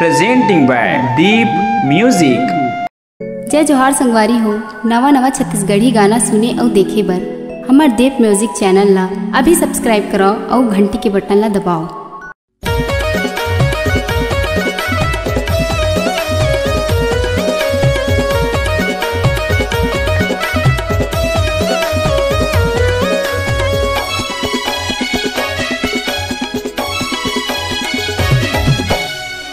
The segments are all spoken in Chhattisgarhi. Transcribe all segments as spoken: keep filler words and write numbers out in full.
Presenting by Deep Music। जय जोहार संगवारी हो, नवा नवा छत्तीसगढ़ी गाना सुने अउ देखे बर हमर देप म्यूजिक चैनल ला अभी सब्सक्राइब करव अउ घंटी के बटन ला दबाव।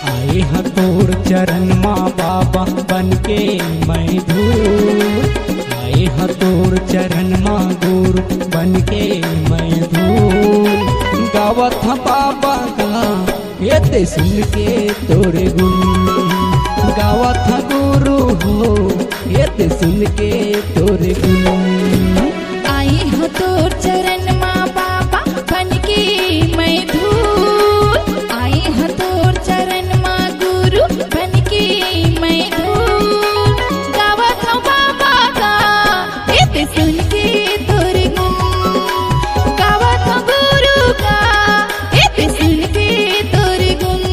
आए ह तोर चरण मा बाबा बन के मैं धूल, आए ह तोर चरण मा गुरु बन के मैं धूल। गावत ह बाबा गा एते सुन के तोर गुन, गावत ह गुरु हो एते सुन के तोर गुन। आई हो तोर चरण मा बाबा बन के मैं धूल, आई हो तोर चरण मा गुरु बन के मैं धूल। गावत हूँ बाबा का एते सुन के तोर गुन, गावत हूँ गुरु का एते सुन के तोर गुन।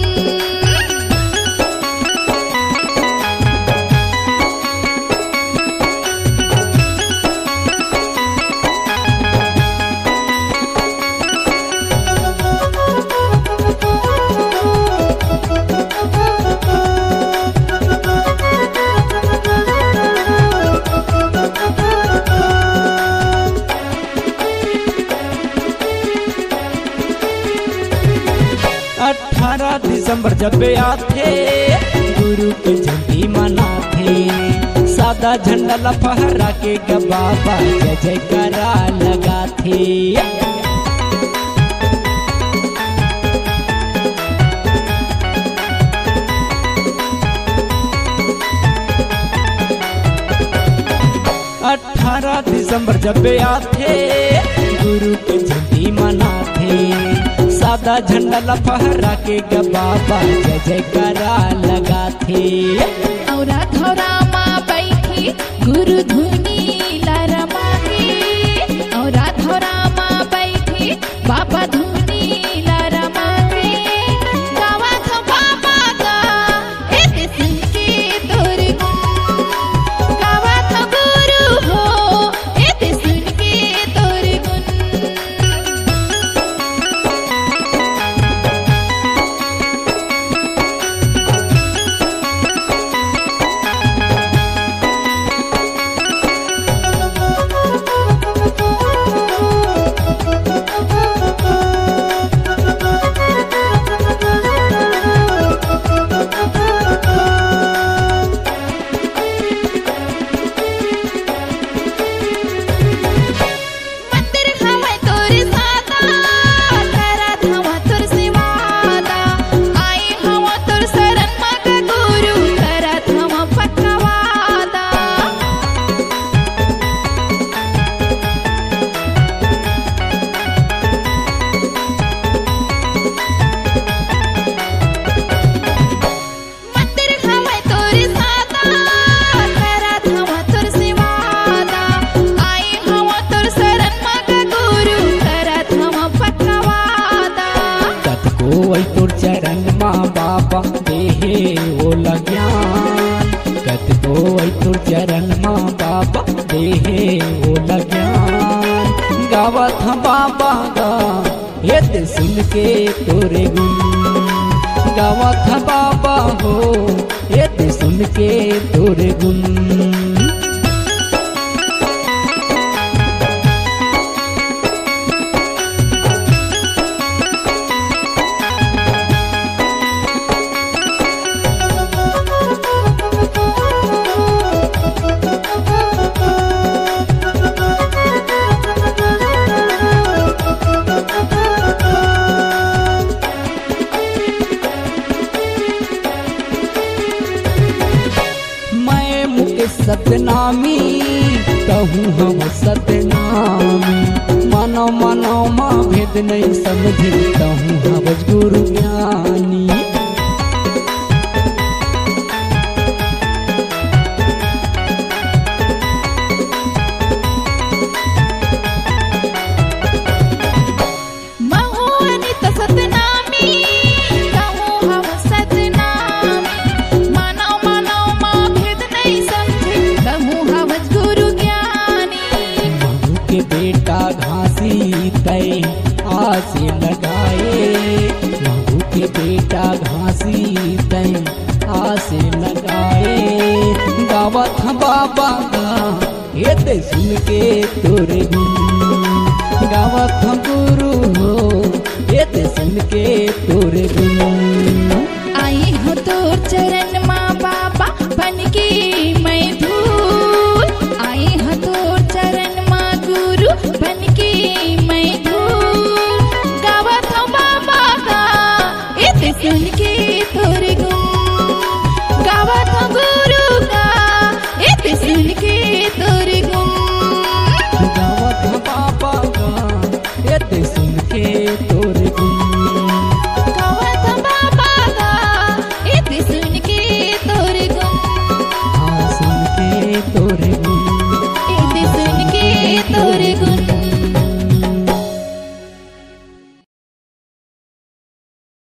अठारह दिसंबर जब आथे, गुरु के जयंती मनाथे, सादा झंडा ला फहरा के ग बाबा जय जयकारा लगाथे। अठारह दिसंबर जब आथे, गुरु के जयंती मनाथे, सादा झंडा ला फहरा के ग बाबा जय जयकारा लगाथे। औरा धौरा मा बैठी गुरु धुनी ला रमाथे, औरा धौरा मा बैठी बाबा धुनी ला रमाथे। गावत हूँ बाबा का एते सुन के तोर गुन, गावत हूँ गुरु हो एते सुन के तोर गुन। मंदिर हवय तोर सादा, करत हवं तोर सेवा दा। आई हवं तोर शरण म ग गुरु, करत हवं पक्का वादा। मंदिर हवय तोर सादा, करत हवं तोर सेवा दा। आई हवं तोर शरण म ग गुरु, करत हवं पक्का वादा। कतको अई तोर चरण म बाबा देहे ओला ज्ञान, कतको अई तोर चरण म बाबा देहे ओला ज्ञान। गावत हंव बाबा गा एदे सुन के तोर गुन, गावत हंव बाबा हो, एदे सुन के तोर गुन। मैं मुकेश सतनामी, तहूँ हव सतनामी। मानव मानव मा भेद नहीं समझे, तहूँ हवस गुरु ज्ञानी। महू अनित सतनामी, तहूँ हव सतनामी। आसी तैं आसे लगाए, गावत हँव बाबा गा, एते सुन के तोर गुन। गावत हँव गुरु हो, एते सुन के तोर गुन।